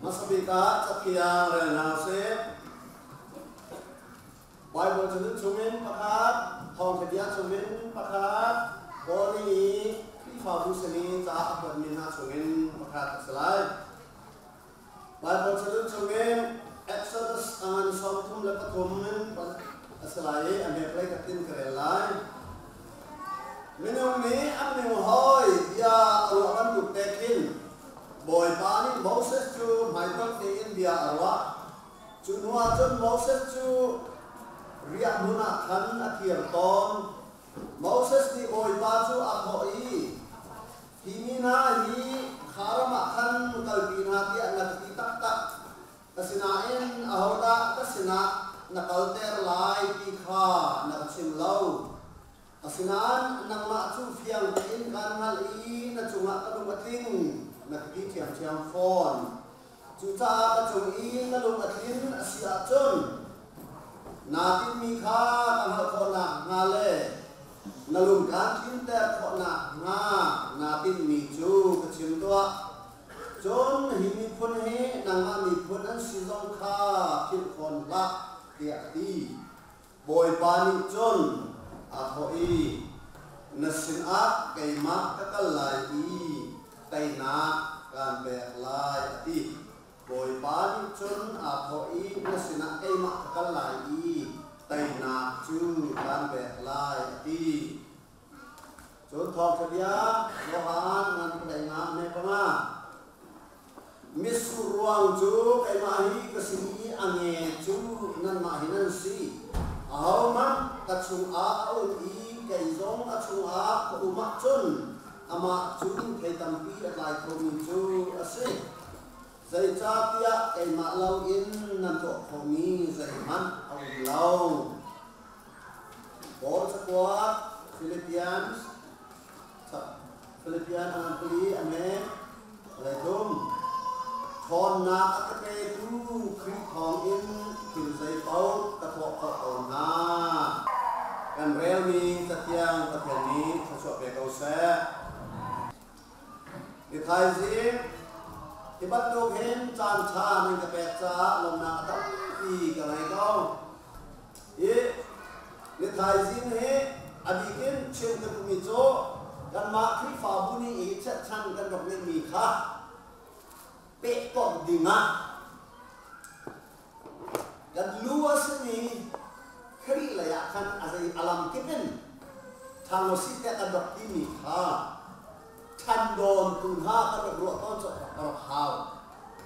Hmasa bik ah Cathiang rel hna usih. Baibal cazual chungin pakhat, Thawngṭha bia chungin pakhat, Paul nih Khrihfabu sin i ca a kuatmi hna chungin pakhat a si lai. Baibal cazual chungin Exodus a ngan 33 in a si lai i a hmeklei ka tin ka rel lai. Minung nih an minung hawi bia a ruah bantuk te khin Bawipa nih Moses cu hmaitonh tein bia a ruah. Cu hnuah cun Moses cu riahhmun ah khan a kir tawn. Moses nih Bawipa cu a thawh i, Hi mi hna hi kha ram ah khan kalpi hna tiah na ka ti taktak. Asinain ahodah ka sinah na kalter lai ti kha na ka chim lo. Asinain nangmah cu fiang tein kaan hngalh i na cungah ka lung a tling, na ka ti ṭhiamṭhiam fawn. Cucaah ka cung i na lung a tlin a si ahcun naa tinhmi kha ka hngalh khawh nakhnga le na lung kaan tlinter khawh nakhnga naa tinhmi cu ka chim tuah. Cun hi miphun hi nangmah miphun an si zong kha philh fawn hlah, tiah a ti. Bawipa nih cun aa thawh i, Na sinah keimah ka kal lai i teinak kaan pek lai, a ti. Bawipa nih cun aa thawh i, Na sinah keimah ka kal lai i teinak cu kaan pek lai, a ti. Cun thawngṭha bia Johan ngan palei nga hme panga. Mitsur ruang cu keimah hi ka si i a nge cu nanmah hi nan si. Ahohmanh ka chungah a um i kei zong a chungah ka um ahcun amah cu thei tampi a tlai khomi cu a si. Zeicahtiah keimah loin nan tuah khomi zeihmanh a um lo. Paul cakuat Philippians Philippian a ngan pali a nge leithum. Ṭhawnnak a ka petu Khrih thawngin thil zeipaoh ka tuah khawh ko hna. Kan relmi Cathiang Pathian nih thluachuah pe ko seh. Ni thaizing hi bantuk hin caan ṭha nan ka pek caah lawmhnak a tampi ka ngei ko. Hi ni thaizing hi a bik in chim ka duhmi cu kanmah Khrihfabu nih i cherhchan kan rak ngeihmi kha pehtonh dingah kan lu a simi Khrih lei ah khan a zei a lam kip in ṭhang u sih tiah kan rak timi kha ṭhandawn tu hna kan rak ruah tawn cu a rak hau.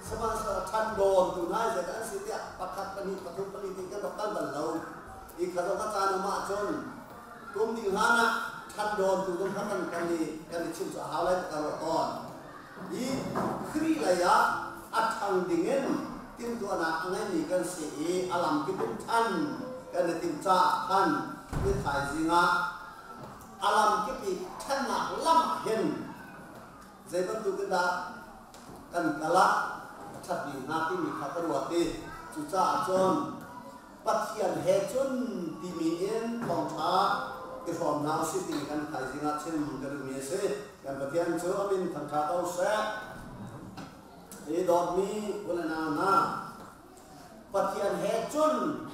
Sihmanhsehlaw ṭhandawn tu hna hi zeidah an si tiah pakhat, pahnih, pathum, pali ti kan rak kal bal lo. I kha zong kha caan um ahcun kum ding hlan ah ṭhandawn tu zong kha kan kan i kan i chim cu a hau lai ti ka ruah tawn. Hi Khrih lei ah a ṭhang dingin timhtuahnak a ngeimi kan si i a lamkip in ṭhan kan i timh caah khan ni thaizing ah a lamkip i ṭhannak lam ah hin zei bantuk in dah kan kal ah a ṭhat bik hnga timi kha ka ruat i cucaah cun Pathian he cun timi in thawngṭha i hrawm hna usih timi kan thaizing ah chim ka duhmi a si. Kan Pathian cu a min thangṭha ko seh. Hi dawtmi u le nau hna, Pathian he cun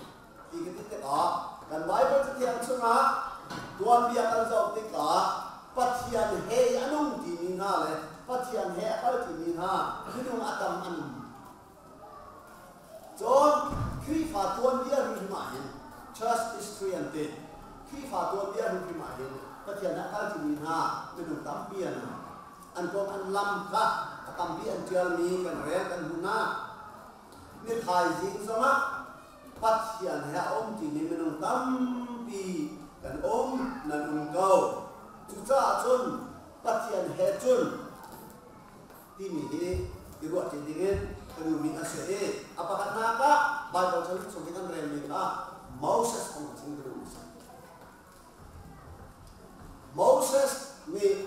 ti ka ti tikah kan Baibal Cathiang chungah tuanbia kan zoh tikah Pathian he i a nung timi hna le Pathian he a kal timi hna minung a tam an um. Cun Khrihfa tuanbia hrimhrim ah hin church history an ti. Khrihfa tuanbia hrimhrim ah hin Pathian he a kal timi hna minung tampi an um. An kong an lam kha a tampi an ṭialmi kan rel kan hmuh hna. Ni thaizing zongah Pathian he a um timi minung tampi kan um nan um ko. Cucaah cun Pathian he cun timi hi i ruahṭi dingin ka duhmi a si i a pakhatnak ah Baibal chung i kan relmi kha Moses kong kha chim ka duhmi a si. Moses nih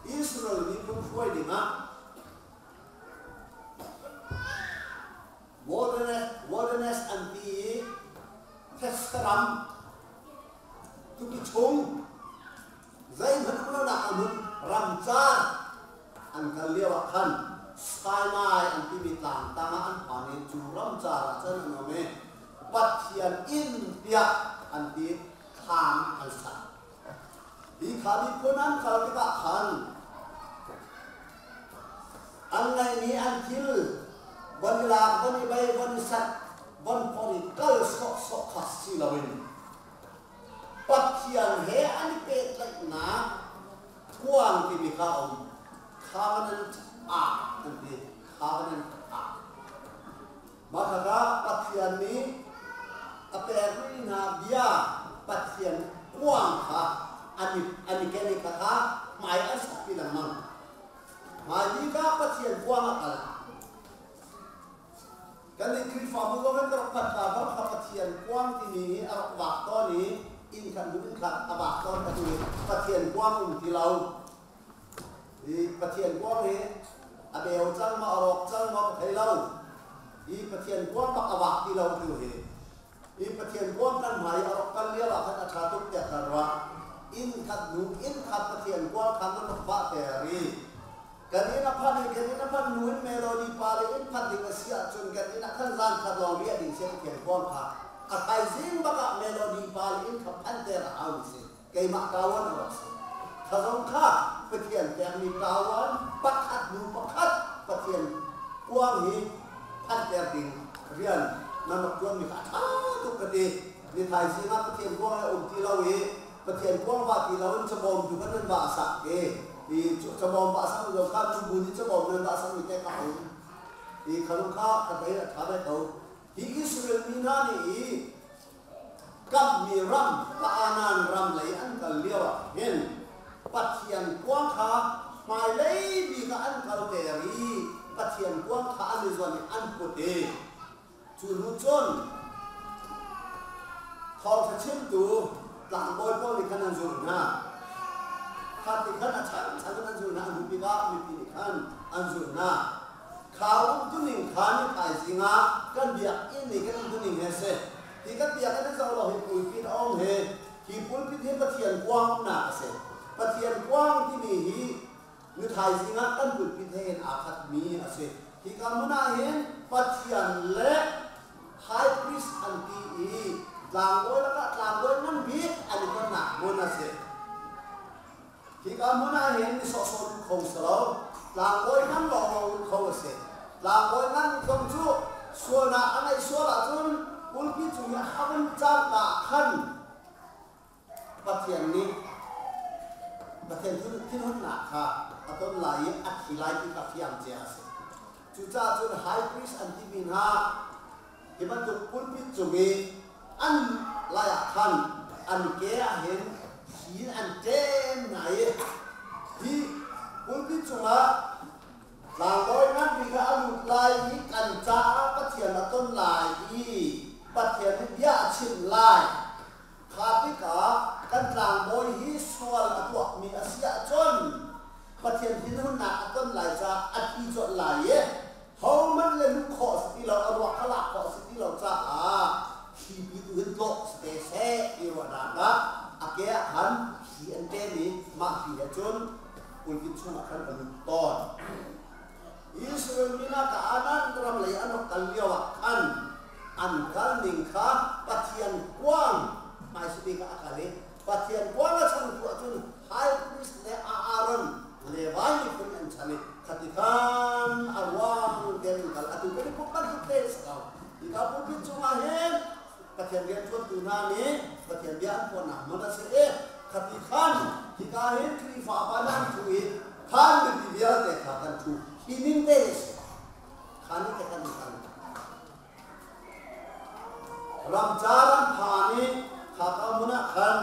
Israel miphun hruai dingah wilderness an ti i thetse ram tupi chung zeihmanh um lonak a hmun ramcar an kal lio ah khan Sinai an timi tlang tangah an phan i cu ramcar ah cun an um i Pathian inn tiah an ti, thlam an sak. Hi kha miphun an kal tikah khan an ngeihmi an thil von i lak, von i bei, von i sat, von phorh i kal sawhsawh kha si loin Pathian he an i pehtlaihnak kuang timi kha a um. Covenant Ark an ti. Covenant Ark. Mah khakha Pathian nih a pekmi hna bia Pathian kuang kha an i, an i ken i khakha hmai an sakpi lengmang. Hmaibik ah Pathian kuang a kal. Kan nih Khrihfabu zong hin ka rak phat hla bang kha Pathian kuang timi hi a rak vak tawn i inn khat hnu inn khat a vak tawn atu hi Pathian kuang um ti lo. Hi Pathian kuang hi a beu cang maw a rawk cang maw ka thei lo. Hi Pathian kuang bak a vak ti lo tu hi. Hi Pathian kuang kan hmai i a rawk kal lio ah khan a ṭha tuk tiah ka ruah. Inn khat hnu inn khat Pathian kuang khan nan rak vah ter i kan inn a phanh i kan inn a phanh hnu in melody pa le inn phanh ding a si ahcun kan inn ah khan zan khat lawng riah ding si Pathian kuang kha a thaizing bak ah melody pa le inn kha phanh ter a hau mi si. Keimah ṭawan a rak si. Kha zong kha Pathian pekmi ṭawan pakhat hnu pakhat Pathian kuang hi phanhter ding rian nan rak ṭuanmi kha a ṭha tuk ka ti. Ni thaizing ah Pathian kuang he um ti lo i Pathian kuang va ti loin cabawm tu kha nan va sak i i cabawm va sak lo kha nubu nih cabawm nan va sakmi te kha a um. I kha kha ka hlei a ṭha ve ko. Hi Israel mi hna nih i Kamhmi ram Kanaan ram lei an kal lioah hin Pathian kuang kha hmailei bik ah an kalter i Pathian kuang kha an i zuan i an put i cu hnu cun thawngṭha chimtu tlangbawi pawl nih khan an zulh hna. Kha ti khan a chanchan in an zulh hna, a hnu bik ah mipi nih khan an zulh hna. Kha umtuning kha ni thaizing ah kan biakinn i kan umtuning he a si. Hi kan biakinn hi zoh law hi pulpit a um hi. Hi pulpit hi Pathian kuang umnak a si. Pathian kuang timi hi ni thaizing ah kan pulpit he hin aa khatmi a si. Hika hmun ah hin Pathian le high priest an ti i tlangbawi lakah tlangbawi ngan bik an i tonnak hmun a si. Hika hmun ah hin mi sawhsawh lut kho si lo. Tlangbawi ngan lawnglawng lut kho a si. Tlangbawi ngan zong cu sualnak a ngeih sual ahcun pulpit cung i a vun cangka ah khan Pathian nih Pathian thinhunnak kha a ton lai i a thi lai ti kha fiang cia a si. Cucaah cun high priest an timi hna hi bantuk pulpit cung i an lai ah khan an ke ah hin thli in an ṭem hna i hi pulpit cungah tlangbawi nganpi kha a lut lai i kan caah Pathian a ton lai i Pathian nih bia a chimh lai. Kha tikah kan tlangbawi hi sual a tuahmi a si ahcun Pathian thinhunnak a ton lai caah a thi colh lai i hohmanh le luh khawh a si ti lo, a ruak kha lak khawh a si ti lo caah thlipi tu hin tlawh si te seh ti ruahnak ah a ke ah khan thli an ṭem i mah thli he cun pulpit chungah khan a lut tawn. Israel mi hna Kanaan ram lei an rak kal lio ah khan an kal ning kha Pathian kuang hmaisabik ah a kal i Pathian kuang a changtu ahcun high priest le Aaron Levi miphun an chan i khati khan a ruang tein an kal. Atu kan i pumh bantuk te a si ko. Hika pulpit cungah hin Pathian rianṭuantu hna nih Pathian bia an phuannak hmun a si i khati khan hika hin Khrihfa pa hna an ṭhu i khan mipi vialte kha kan ṭhu. Hi ning te a si. Kha ning te khan kan Ramcar an phan i khaka hmun ah khan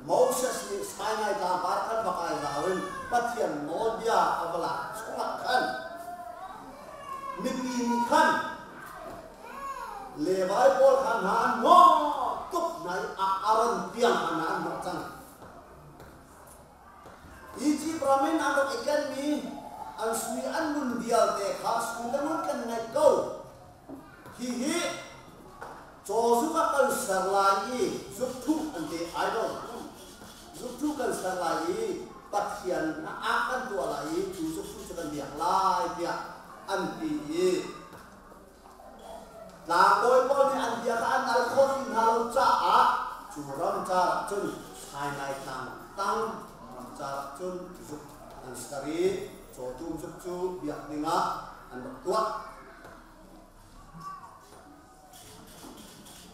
Moses nih Sinai tlangpar khan va kai zau in Pathian nawlbia a va lak chungah khan mipi nih khan Levi pawl kha hna an hnawh tuk hna i Aaron tiang kha hna an hnawh cang. Egypt ram in an rak i kenmi an sui an ngun vialte kha sui le ngun kan ngeih ko. Hihi caw zuk ah kan ser lai i zukthuh an ti idol. Zukthuh kan ser lai i Pathian ah kan tuah lai i cu zukthuh cu kan biak lai tiah an ti i tlangbawi pawl nih an bia kha an al khawh ti hna lo caah cu ramcar ah cun Sinai tlang tang ramcar ah cun zuk an ser i cawtum zuk cu biak dingah an rak tuah.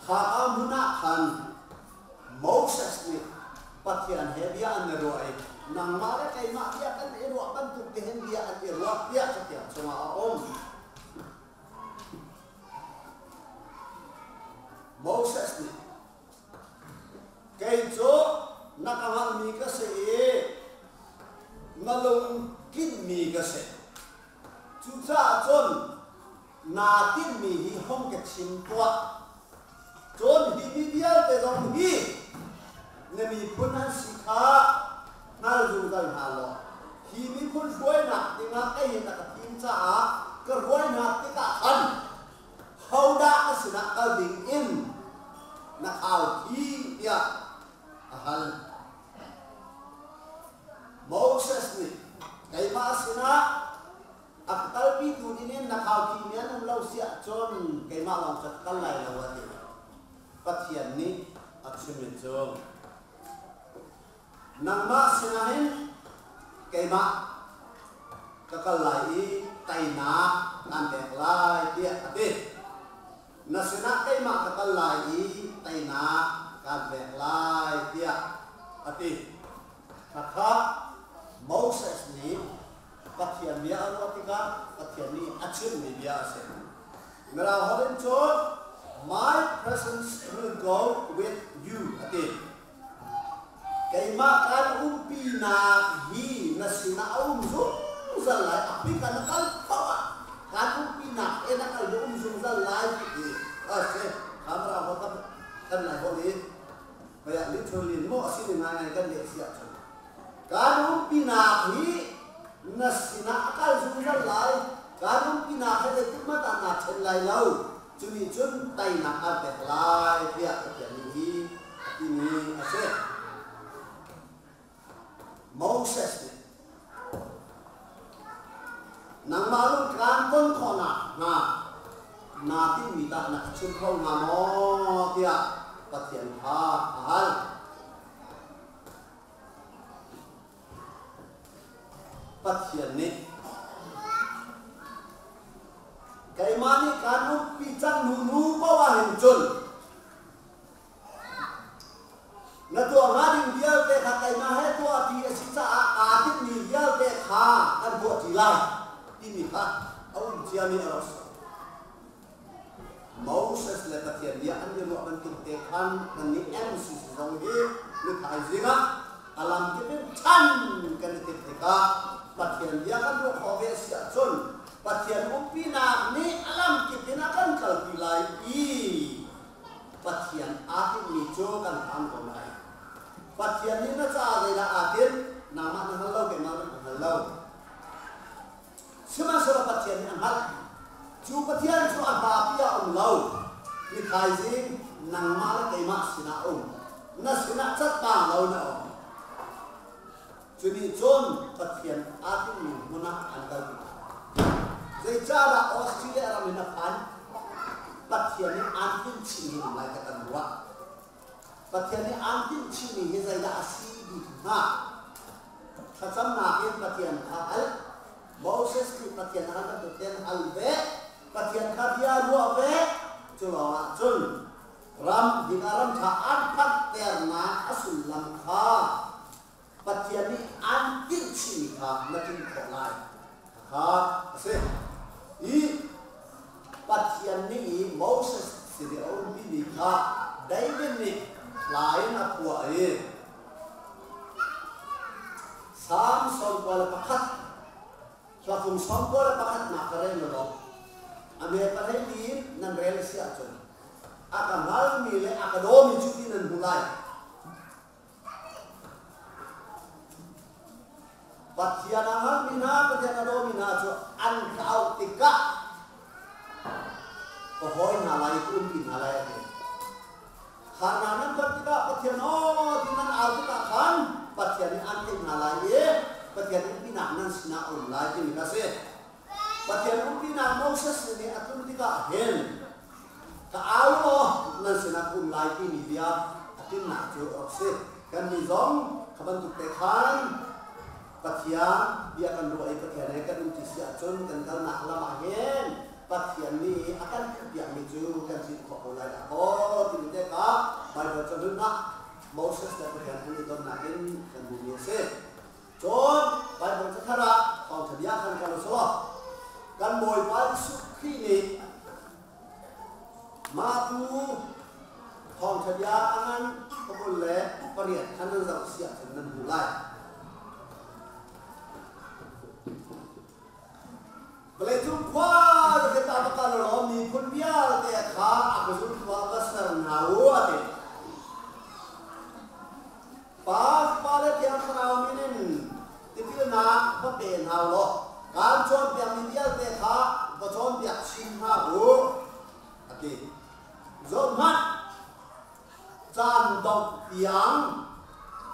Kha hmun ah khan Moses nih Pathian he bia an i ruah i nangmah le keimah bia kan i ruah bantuk te hin bia an i ruah tiah Cathiang chungah a um. Moses nih kei cu na ka hngalhmi ka si i na lung tlinhmi ka si. Cucaah cun naa tinhmi hi hong ka chim tuah. Cun hi mi vialte zong hi na miphun an si kha hngal zungzal hna law hi miphun hruainak dingah kei na ka thim caah ka hruai hna tikah khan hodah ka sinah kal ding in na khau thi tiah a hal. Moses nih keimah sinah A ka kalpitu dingin na khaukhihmi an um lo si ahcun keimah lawng cu ka kal lai lo a ti. Pathian nih a chimmi cu nangmah sinah hin keimah ka kal lai i teinak kaan pek lai tiah a ti. Na sinah keimah ka kal lai i teinak kaan pek lai tiah a ti. Khakha Moses nih Pathian bia a ruah tikah Pathian nih a chimmi bia a si. Mirang holh in cun My presence will go with you a ti. Keimah kan umpinak hi na sinah a um zungzal lai. A pika na kal paoh ah kan umpinak he na kal na um zungzal lai ti a si. Kha Mirang holh kan lai holh i Kaya literally maw a si ngai ngai kan leh si ahcun kan umpinak hi na sinah a kal zungzal lai, kan umpinak he zeitik hmanh ah naa ṭhen lai lo, cu nih cun teinak aan pek lai tiah Pathian nih hi a timi a si. Moses nih nangmah lung kaan ton khawhnak hnga naa tinhmi tah na ka chim kho hnga maw tiah Pathian kha a hal. Pathian nih keimah nih kaan umpi cang hnu nu paoh ah hin cun Na tuah hnga ding vialte kha keimah he tuah ti a si caah aa tinhmi vialte kha kan tuah ṭi lai timi kha a um ciami a rak si. Moses le Pathian bia an i ruah bantuk te khan kannih MCC zong hi nuthaizing ah a lamkip in ṭhan kan i timh tikah Pathian bia kan ruah khawh ve a si ahcun Pathian umpinak nih a lamkip in a kan kalpi lai i Pathian aa tinhmi cu kan phan ko lai. Pathian nih na caah zeidah aa tinh? Nangmah na hngal lo, keimah na hngal lo. Sihmanhsehlaw Pathian nih a hngalh. Cu Pathian cu a hmapi ah um lo. Ni thaizing nangmah le keimah sinah um. Na sinah catpang lo na um. Cu nih cun Pathian aa tinhmi hmun ah an kalpi. Zeicahdah Australia ram in a phan? Pathian nih aan tinhchihmi um lai kha kan ruah. Pathian nih aan tinhchihmi hi zeidah a si bik hnga? Thlacamnak in Pathian kha hal. Moses nih Pathian a hal bantuk tein hal ve. Pathian kha bia ruah ve. Cu lawngah cun ram hika ram ṭha aan phanhternak a sullam kha Pathian nih aan tinhchihmi kha na tlinh khawh lai. Kha a si. I Pathian nih i Moses sin i a umpimi kha David nih hla in a phuah i Salm 91 hlafung 91nak ka rel law a me pahlei in nan rel si ahcun a ka hngalmi le a ka dawmi cu ti nan hmu lai. Pathian a hngalmi hna, Pathian a dawmi hna cu an ka auh tikah ka hawi hna lai i ka umpi hna lai a ti. Harnak nan ton tikah Pathian aw ti nan au tikah khan Pathian nih an theih hna lai i Pathian umpinak nan sinah a um lai timi kha a si. Pathian umpinak Moses sin i a tlun tikah hin ka au law nan sinah ka um lai timi bia a tlinnak cu a rak si. Kannih zong kha bantuk te khan Pathian bia kan ruah i Pathian he kan um ti si ahcun kan kalnak lam ah hin Pathian nih a kan timhpiakmi cu kan tlinh khawh ko lai dah kaw timi te kha Baibal cahlun ah Moses le Pathian an i tonnak in kan hmuhmi a si. Cun Baibal cathar ah thawngṭha bia khan kal u selaw kan Bawipa Jesuh Khrih nih mah tu thawngṭha bia a ngan 28 khan nan zoh si ahcun nan hmuh lai. Vawleicung khua zakip ah va kal law miphun vialte kha a ka zultu ah va ser hna u a ti. Pa, Fapa le Thiang Thlarau min in tipilnak va pe hna u law kaan cawnpiakmi vialte kha va cawnpiak chin hna u, a ti. Zohhmanh, caan dongh tiang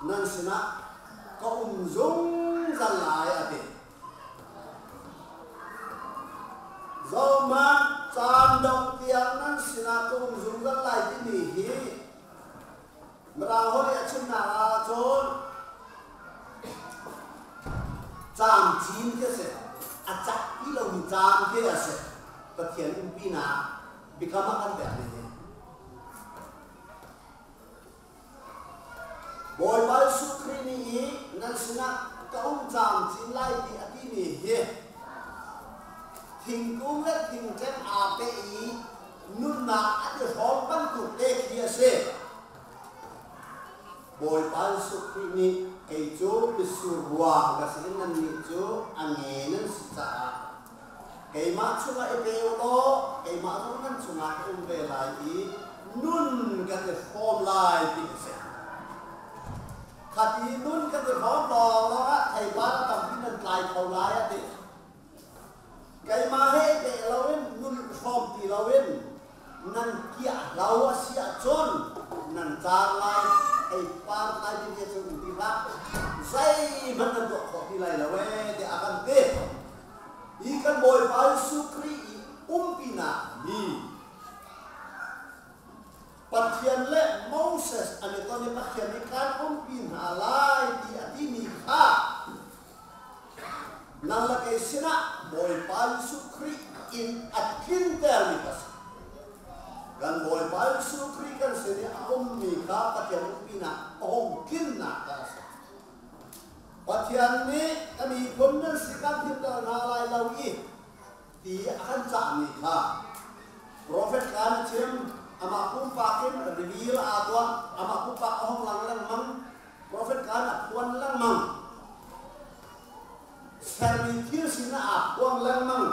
nan sinah ka um zungzal lai, a ti. Zohhmanh, caan dongh tiang nan sinah ka um zungzal lai timi hi Mirang holh i a chimnak ahcun caamcin khi a si. A cak ti lomi caam khi a si. Pathian umpinak biakam a kan pekmi hi. Bawipa Jesuh Khrih nih i nan sinah ka um caamcin lai ti a timi hi thingkung le thingtleng aa peh i nunnak an i hrawm bantuk te khi a si. Bawipa Jesuh Khrih nih kei cu mitsur ruang ka si in nannih cu a nge nan si caah keimah chungah i pe u law keimah zong nan chungah ka um ve lai i nun kan i hrawm lai ti a si. Khati nun kan i hrawm lawnglawng ah theipar a tampi nan tlai kho lai a ti. Keimah he i peh loin nun hrawm ti loin nan kiahlo a si ahcun nan car lai, theipar tlai ding he cun um ti hlah. Zeihmanh nan tuah khawh ti lai lo ee tiah a kan ti. Hi kan Bawipa Jesuh Khrih i umpinak hi Pathian le Moses an i ton i Pathian nih kaan umpi hna lai ti a timi kha Nang le kei sinah Bawipa Jesuh Khrih in a tlintermi ka si. Kan Bawipa Jesuh Khrih kan sin i a ummi kha Pathian umpinak a hung tlinnak kha a si. Pathian nih ka miphun nan si kan thimter hna lai lo i ti a kan cahmi kha profet kan a chim, amah pumpak in reveal aa tuah, amah pumpak a hung lang lengmang, Profet kaan a phuan lengmang. Sermi thil sinah aa phuang lengmang.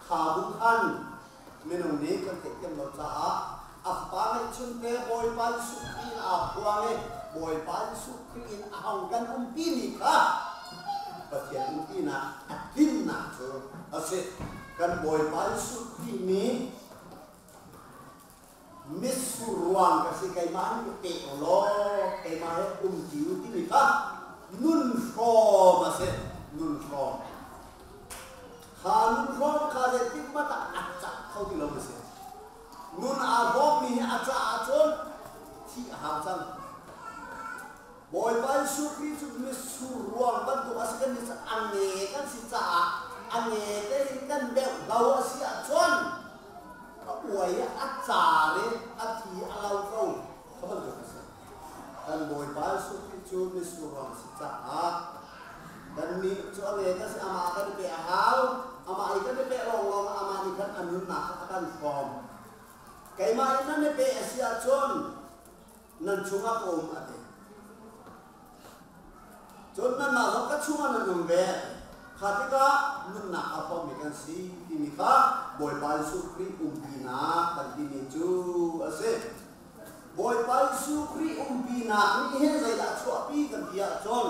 Kha bu khan minung nih kan theihthiam lo caah a fapa ngeihchunte Bawipa Jesuh Khrih in aa phuang i Bawipa Jesuh Khrih in a hung kan umpimi kha Pathian umpinak a tlinnak cu a si. Kan Bawipa Jesuh Khrih nih Mitsur ruang ka si keimah nih pe u law keimah he um ti u timi kha nun hrawm a si nun hrawm kha nun hrawm kha zeitik hmanh ah a cak kho ti lo a si nun aa hrawmmi hi a caah cun thih a hau cang Bawipa Jesuh Khrih cu mitsur ruang bantuk a si kan nih a nge kan si caah a nge tein kan deuh lo a si ahcun a uai i a car i a thi a lo ko kha bantuk a si. Kan Bawipa Jesuh Khrih cu mitsur ruang a si caah kannih cu a nge kan si amah kan i peh a hau amah i kan i peh lawnglawng ah amah nih khan a nunnak kha a kan hrawm. Keimah in nan i peh a si ahcun nan chungah ka um a ti. Cun nanmah zong ka chungah nan um ve. Kha tikah nunnak a hrawmmi kan si timi kha Bawipa Jesuh Khrih umpinak kan timi cu a si. Bawipa Jesuh Khrih umpinak nih hin zeidah chuahpi kan ti ahcun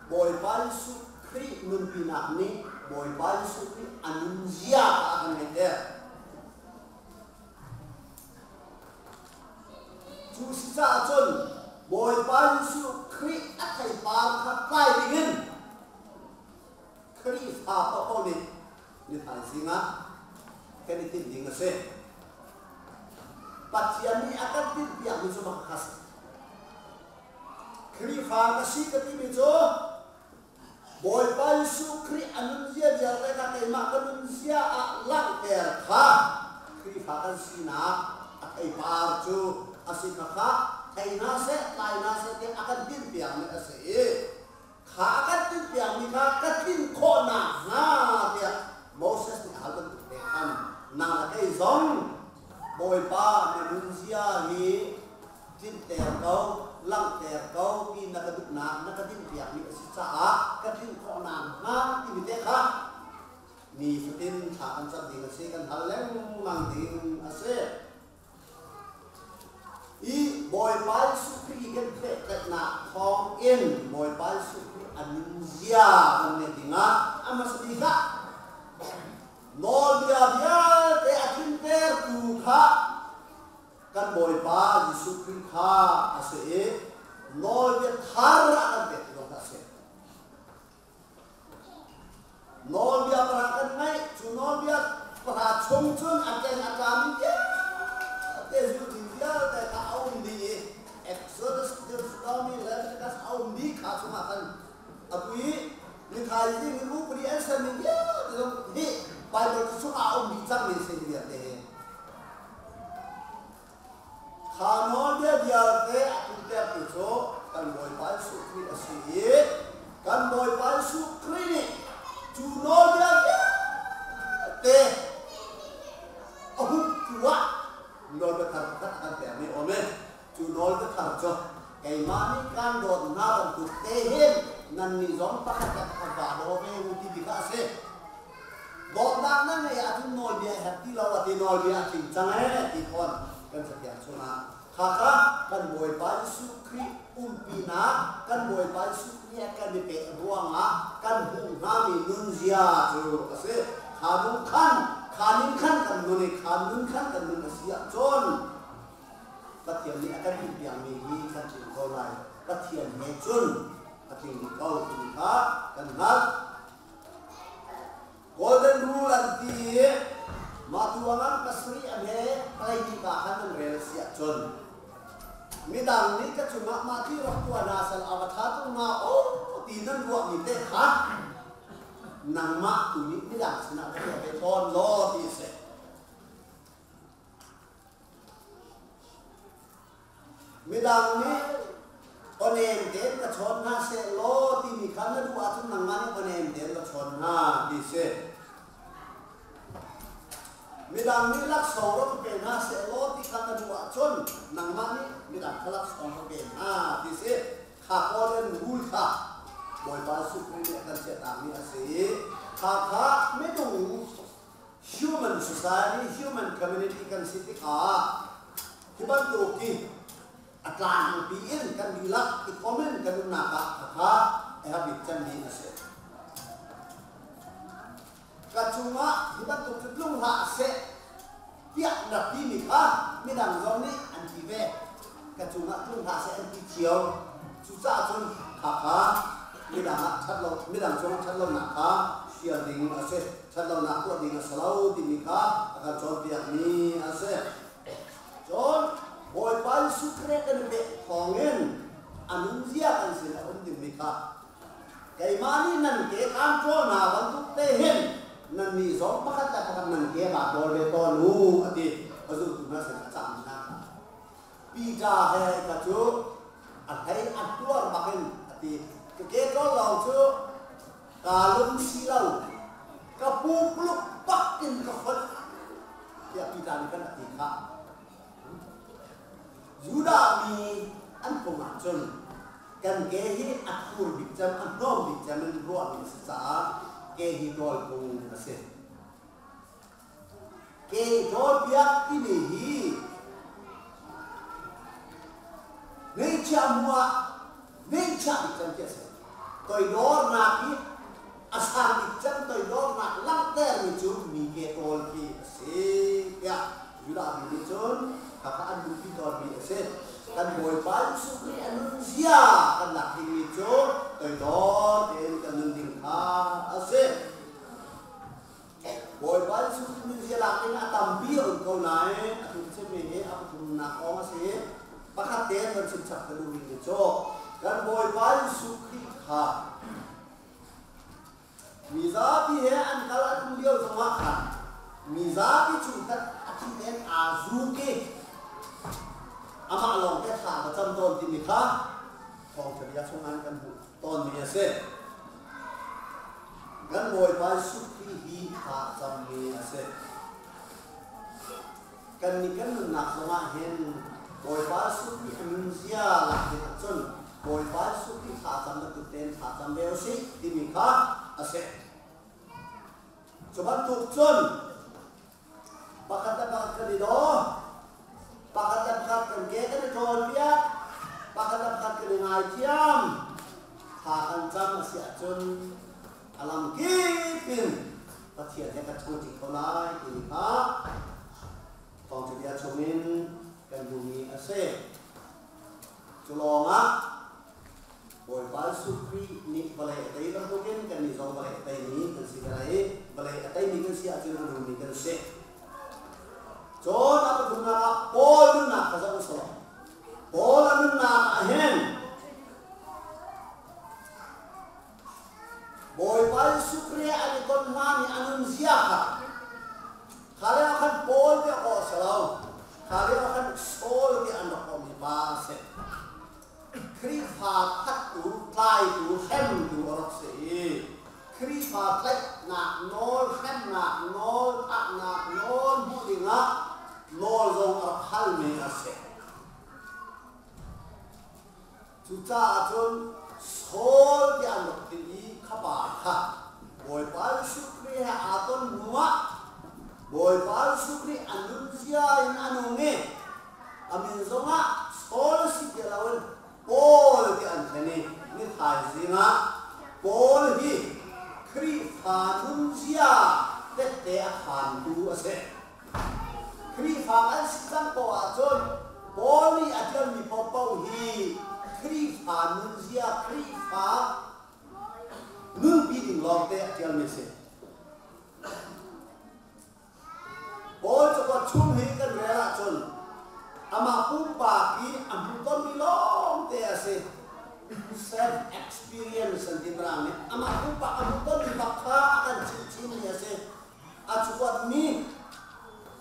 Bawipa Jesuh Khrih nunpinak nih Bawipa Jesuh Khrih a nunzia kha a kan ngeihter. Cu si caah cun Bawipa Jesuh Khrih a theipar kha tlai dingin Khrihfa paohpaoh nih ni hna kan i tinh ding a si. Pathian nih a kan tinhpiakmi cu mak kha si. Khrihfa ka si ka timi cu Bawipa Jesuh Khrih a nunzia vialte kha keimah ka nunzia ah langhter kha Khrihfa kan sinak a theipar cu a si kha kha thei hna seh, tlai hna seh tiah a kan tinhpiakmi a si i kha a kan tinhpiakmi kha ka tlin khawh nakhnga tiah Moses nih a hal bantuk te khan nang le kei zong Bawipa na nunzia hi tlinter ko, langhter ko ti na ka duhnak, na ka dinhpiakmi a si caah ka tlin khawh nakhnga timi te kha nifatin thla kan cam ding a si, kan hal lengmang ding a si. I Bawipa Jesuh Khrih kan pehtlaihnak thawng in Bawipa Jesuh Khrih a nunzia kan ngeih dingah a hmasa bik ah nawlbia vialte a tlintertu kha kan Bawipa Jesuh Khrih kha a si i nawlbia thar a kan pek zong a si. Nawlbia pahra kan ngaih, cu nawlbia pahra chung cun a keng a tlami vialte zulh vialte kha a um dih i Exodus, Deuteronomy, Leviticus a um dih kha chungah khan atu i nithaizing i upadi an sermi vialte zong hi Bible cu chungah a um dih cangmi a si vialte hi. Kha nawlbia vialte a tluntertu cu kan Bawipa Jesuh Khrih a si i kan Bawipa Jesuh Khrih nih cu nawlbia vialte a huptu ah nawlbia thar pakhat a kan pekmi a um i cu nawlbia thar cu keimah nih kaan dawt hna bantuk te hin nannih zong pakhat le pakhat vaa daw ve u ti bik ah a si. Dawtnak na ngeih ahcun nawlbia a herh ti lo a ti nawlbia a tling cang ee ti fawn kan cathiang chungah. Khakha kan Bawipa Jesuh Khrih umpinak kan Bawipa Jesuh Khrih he kan i peh ruangah kan hmuh hngami nunzia cu a si. Kha nung khan kha ning khan kan nun i kha nun khan kan nun a si ahcun Pathian nih a kan tinhpiakmi hi kan tling ko lai. Pathian he cun a tling ko timi kha kan hngalh. Golden Rule an ti i mah tuangah pasarih a hme palei nih ah khan an rel a si ahcun midang nih ka cungah mah ti rak tuah hna sal a va ṭha tuk hnga aw ti nan ruahmi te kha nangmah tu nih midang sinah va tuah ve tawn law ti a si. Midang nih awnem tein ka chawn hna seh law timi kha na duh ahcun nangmah nih awnem tein va chawn hna ti si. Midang nih laksawng rak pe hna seh law ti kha na duh ahcun nangmah nih midang kha laksawng va pe hna ti si. Kha Golden Rule kha Bawipa Jesuh Khrih nih a kan chiahtakmi a si i kha kha minung Human society, human community kan si tikah hi bantuk hi a tlangpi in kan dihlak i comment kan umnak ah khakha a herh bik cemmi a si. Ka cungah hi bantuk cu tlung hlah seh tiah na rak timi kha midang zong nih an ti ve. Ka cungah tlung hlah seh an ti cio. Cucaah cun khakha midang ah ṭhat lo, midang cungah ṭhat lonak kha hrial ding a si. Ṭhatlonak tuah ding a si lo timi kha a kan cawnpiakmi a si. Cun Bawipa Jesuh Khrih kan i pek thawngin a nunzia kan sin a um dingmi kha keimah nih nan ke kaan ṭawl hna bantuk te hin nannih zong pakhat le pakhat nan ke vaa ṭawl ve tawn u a ti. A zultu hna sinah a cahmi hna kha Peter he kha cu a hlei a tuar bakin a ti. Ka ke ṭawl lawng cu Kaa lung si lo, ka pupluk bak in ka fonh tiah Peter nih khan a ti khah. Judah mi an phung ahcun kan ke hi a thur bik cem, a hnawm bik cem in ruahmi a si caah ke hi ṭawl phung a si. Ke ṭawlpiak timi hi ngeihchiah hnu ah ngeihchiah bik cem khi a si. Toidornak hi a sang bik cem toidornak langhtermi cu mi ke ṭawl khi a si tiah Judah mi nih cun khakha an duhpi tawnmi a si. Kan Bawipa Jesuh Khrih a nunzia kan lak dingmi cu toidor tein kan nun ding kha a si. Bawipa Jesuh Khrih nunzia lak in a tampi a um ko nain atu ka chimmi hi a pathumnak kong a si. Pakhat te kan chim chap ka duhmi ni cu kan Bawipa Jesuh Khrih kha mizapi he an kal an um lio zongah khan mizapi chungkhat a thi tein aa zuk i amah lawng te thla ka cam tawn timi kha thawngṭha bia chungah kan hmuh tawnmi a si. Kan Bawipa Jesuh Khrih hi thla a cammi a si. Kannih kan nunnak zongah hin Bawipa Jesuh Khrih a nunzia lak ding ahcun Bawipa Jesuh Khrih thla cam bantuk tein thla cam ve usih timi kha a si. Cu bantuk cun pakhat le pakhat kan i daw, pakhat le pakhat kan ke kan i ṭawl piak, pakhat le pakhat kan i ngaithiam, thla kan cam a si ahcun a lam kip in Pathian he kan changṭi kho lai timi kha thawngṭha bia chungin kan hmuhmi a si. Cu lawngah Bawipa Jesuh Khrih nih vawlei a tei bantukin kannih zong vawlei a teimi kan si ve lai i vawlei a teimi kan si ahcun a nungmi kan si. Cun a pathumnak ah Paul nunnak kha zoh usih. Paul a nunnak ah hin Bawipa Jesuh Khrih an i ton hlan i a nunzia kha kha lio ah khan Paul ti awk a si lo. Kha lio ah khan Saul ti an rak awmi pa a si. Khrihfa thattu, tlaitu, hremtu a rak si i Khrihfa tlaihnak nawl, hremnak nawl, thahnak nawl hmuh dingah nawl zong a rak halmi a si. Cucaah cun Saul tiah an rak ti i kha pa kha Bawipa Jesuh Khrih he aa ton hnuah Bawipa Jesuh Khrih a nunzia in a nung i a min zongah Saul si ti loin Paul ti an thlen i ni thaizing ah Paul hi Khrihfa nunzia tette a khaantu a si. Khrihfa kan si cang ko ahcun Paul nih a ṭialmi paohpaoh hi Khrihfa nunzia, Khrihfa nunpi ding lawngte a ṭialmi a si. Paul cakuat chung hi kan rel ahcun amah pumpak i a hmuhtonmi lawngte a si. Self experience an ti Mirang nih. Amah pumpak a hmuhtonmi bak kha a kan chimh chinmi a si. A cakuatmi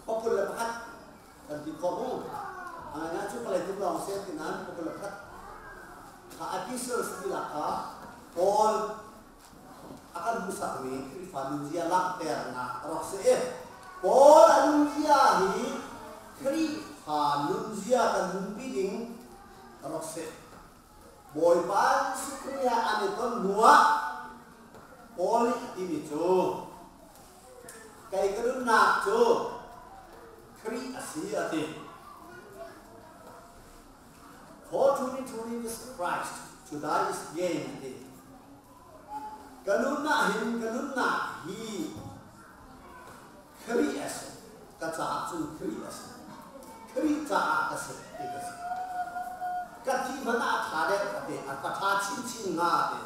pakul le pakhat kan ti khawh mu. A ngaingai cu palei tum lawng si an ti nain pakul le pakhat kha epistles ti lak kha Paul a kan hmuhsakmi Khrihfa nunzia langhternak a rak si i Paul a nunzia hi Khrihfa nunzia kan nunpi ding a rak si. Bawipa Jesuh Khrih he an i ton hnuah Paul nih a timi cu kei ka nunnak cu Khrih a si a ti. For to me to live is Christ, to die is gain a ti. Ka nunnak hin ka nunnak hi Khrih a si. Ka caah cun Khrih a si. Khrih caah ka si ti ka si. Ka thi hmanh ah a ṭha deuh a ti. A ka ṭha chinchin hnga a ti.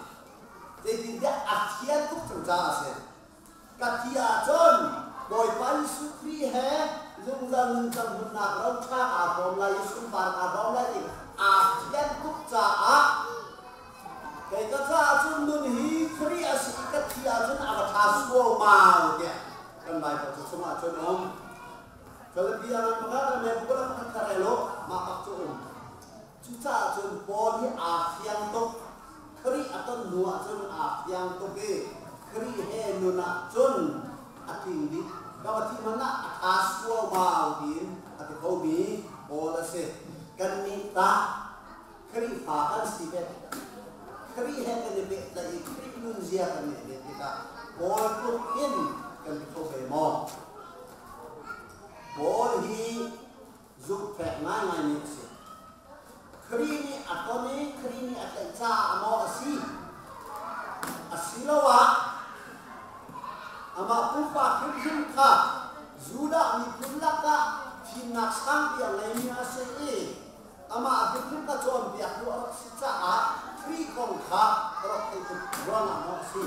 Zeitintiah a thian tuk cang caah a si. Ka thi ahcun Bawipa Jesuh Khrih he zungzal nuncan hmunnak ro ṭha aa hrawm lai i sunpar aa hrawm lai ti aa thian tuk caah kei ka caah cun nun hi Khrih a si i ka thi ahcun a va ṭha suaumau tiah kan Baibal cu chungah cun um. Philippi ah pakhat le mebukala pakhat kha rel u, mah bak cu um. Cucaah cun Paul hi aa fiang tuk. Khrih a ton hnu ah cun aa fiang tuk i Khrih he nun ah cun a tling dih. Ka va thih hmanh ah a ṭha suaumau tiin a ti khomi Paul a si. Kannih tah Khrihfa kan si ve tikah Khrih he kan i pehtlaih i Khrih nunzia kan ngeih ve tikah Paul tluk in kan ti kho ve maw? Paul hi zumhfek ngaingaimi a si. Khrih nih a ton i Khrih nih a tlaih caah maw a si? Asiloah amah pumpak hrimhrim kha Judah miphun lakah fimnak sangpi a ngeimi a si i amah hrimhrim kha cawnpiaktu a rak si caah Khrih kong kha a rak theih tuk ruangah maw a si?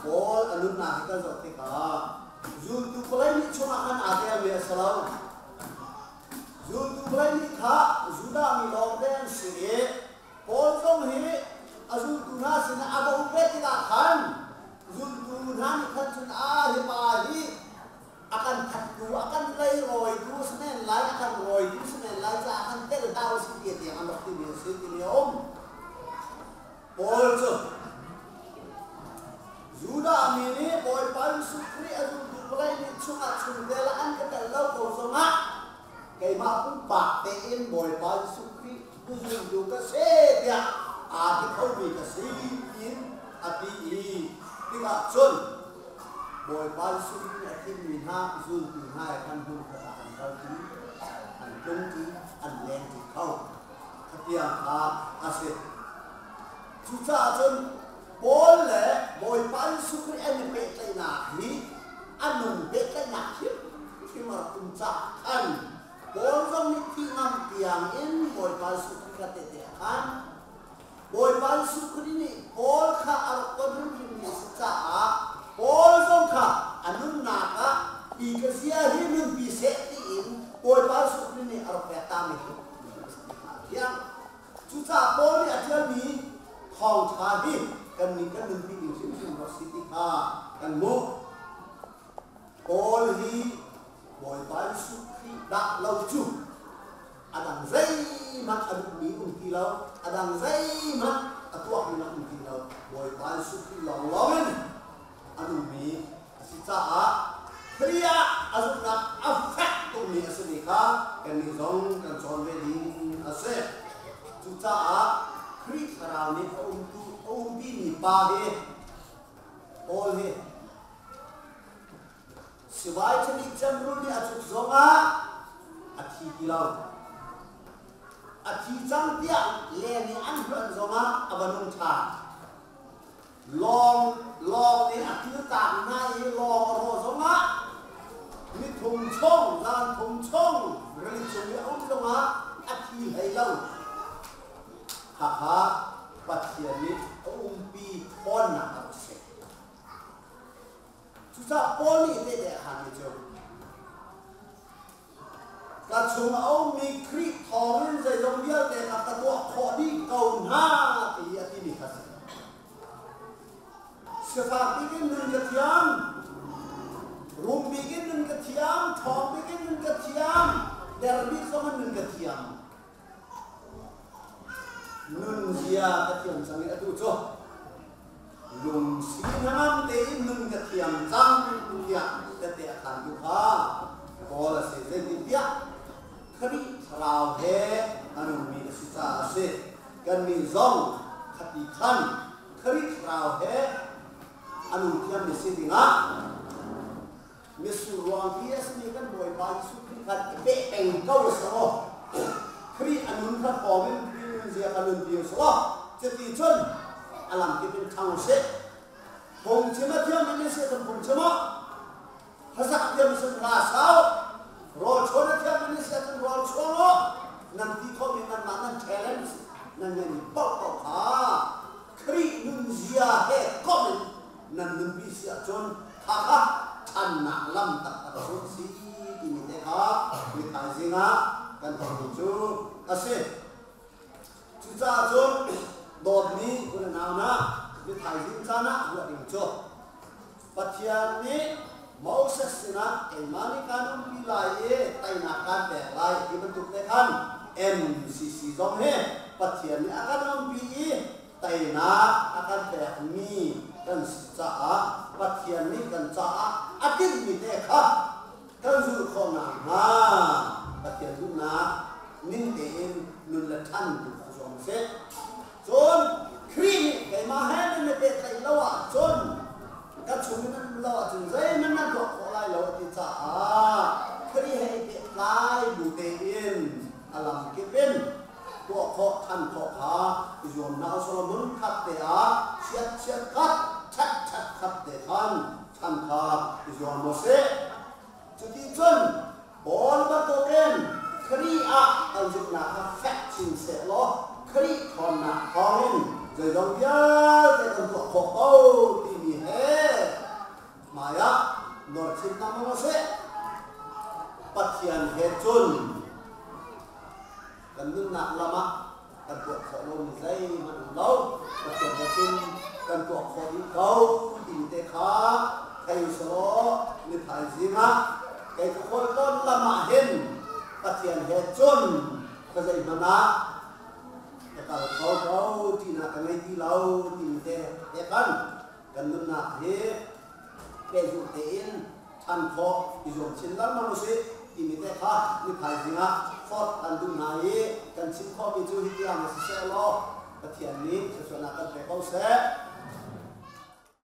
Paul a nunnak hi kan zoh tikah zultu palei nih chungah khan aa telmi a si lo. Zultu palei nih kha Judah mi lawngte an si i Paul zong hi a zultu hna sinah a va um ve tikah khan zultu hna nih khan cun a hi pa hi a kan thattu, a kan leirawitu a si men lai, a kan rawitu si men lai caah kan tel hna usih ti tiang an rak timi a si timi a um. Paul cu Judah mi nih Bawipa Jesuh Khrih a zultu palei nih chungah chungtel ah an ka tel lo ko zongah keimah pumpak tein Bawipa Jesuh Khrih zultu ka si tiah aa ti khomi ka si tiin a ti i tikah cun Bawipa Jesuh Khrih nih a thimmi hna zultu hna he khan hmun khat ah an kalṭi, an tlungṭi, an lengṭi kho. Khatiang kha a si. Cucaah cun Paul le Bawipa Jesuh Khrih an i pehtlaihnak hi a nung pehtlaihnak hrimhrim a rak um caah khan Paul zong nih thi ngam tiang in Bawipa Jesuh Khrih kha tehte a khan. Bawipa Jesuh Khrih nih Paul kha a rak ton hrimhrimmi a si caah Paul zong kha a nunnak ah hi ka zia hi nunpi seh tiin Bawipa Jesuh Khrih nih a rak pek tami hi a thiang. Cucaah Paul nih a ṭialmi thawngṭha hi kannih kan nunpi ding hrimhrim rak si ti kha kan hmuh. Paul hi Bawipa Jesuh Khrih dah lo cu a dang zeihmanh a duhmi um ti lo, a dang zeihmanh a tuahmi a um ti lo. Bawipa Jesuh Khrih lawnglawng in a nungmi a si caah Khrih ah a zumhnak a fek tukmi a simi kha kannih zong kan cawn ve ding a si. Cucaah Khrih Thlarau nih a umtu a umpimi pa hi Paul hi sivai ṭhanih cemrul nih a cuk zongah a thi ti lo. A thi cang tiah leng i an hluan zongah a va nung ṭhan. Lawng lawng nih a kiltak hna i lawng a rawh zongah ni thum chung, zan thum chung rili cung i a um zongah a thi hlei lo. Khakha Pathian nih a umpi ṭhawnnak a rak si. Cucaah Paul nih tehte a khanmi cu Ka chung a ummi Khrih thawngin zeizong vialte kha ka tuah khawh dih ko hna ti a timi kha si. Sifak bik in nun ka thiam, rum bik in nun ka thiam, ṭhawng bik in nun ka thiam, der bik zong in nun ka thiam. Nunzia ka thiam cang i atu cu lungsi hnangam tein nun ka thiam cang tiah tette a khantu kha Paul a si. Zeitintiah Khrih thlarau he a nungmi a si caah a si. Kannih zong khati khan Khrih thlarau he a nung thiammi si dingah Mitsur ruangpi a simi kan Bawipa Jesuh Khrih khan i peh peng ko a si maw? Khrih a nun kha hrawm in Khrih nunzia kha nunpi u sih law cuti cun a lamkip in ṭhang u sih. Phungchim a thiammi nih si cun phungchim u. Hlasak a thiammi sin hla sa u. Rawl chuan a thiammi nih si cun rawl chuang u. Nan ti khawhmi nanmah nan talent nan ngeihmi paohpaoh kha Khrih nunzia he komh in nan nunpi si ahcun khakha ṭhannak lam taktak cu a si timi te kha ni thaizing ah kan tonmi cu a si. Cucaah cun dawtmi u le nau hna, ni thaizing caan ah ruah ding cu Pathian nih Moses sinah keimah nih kaan umpi lai i teinak kaan pek lai ti bantuk te khan MCC zong hi Pathian nih a kan umpi i teinak a kan pekmi kan si caah Pathian nih kan caah a tinhmi te kha kan zulh khawh nakhnga Pathian duhnak ning tein nun le ṭhan tu kha zuam usih. Cun Khrih nih keimah he nan i pehtlaih lo ahcun ka chung in nan um lo ahcun zeihmanh nan tuah khawh lai lo a ti caah Khrih he i pehtlai bu tein a lamkip in tuah khawh ṭhan khawh kha i zuam hna u Solomon khat te ah chiat chiat khat ṭhat ṭhat khat te khan ṭhan kha i zuam u sih. Cuti cun Paul bantukin Khrih ah kan zumhnak kha fek chin sehlaw Khrih ṭhawnnak thawngin zeizong vialte kan tuah khawh ko timi timi he hmai ah nawr chin lengmang usih. Pathian he cun kan nunnak lam ah kan tuah khawh lomi zeihmanh um lo. Pathian he cun kan tuah khawh dih ko timi te kha thei usalaw ni thaizing ah kei ka khualtlawn lam ah hin Pathian he cun ka zeihmanh ah ka kal kho ko tinak ka ngei ti lo timi te he khan kan nunnak hi pehzulh tein ṭhan khawh i zuam chin lengmang usih timi te kha ni thaizing ah forh kan duh hna i kan chim khawhmi cu hi tiang siseh law Pathian nih thluachuahnak kan pe ko seh.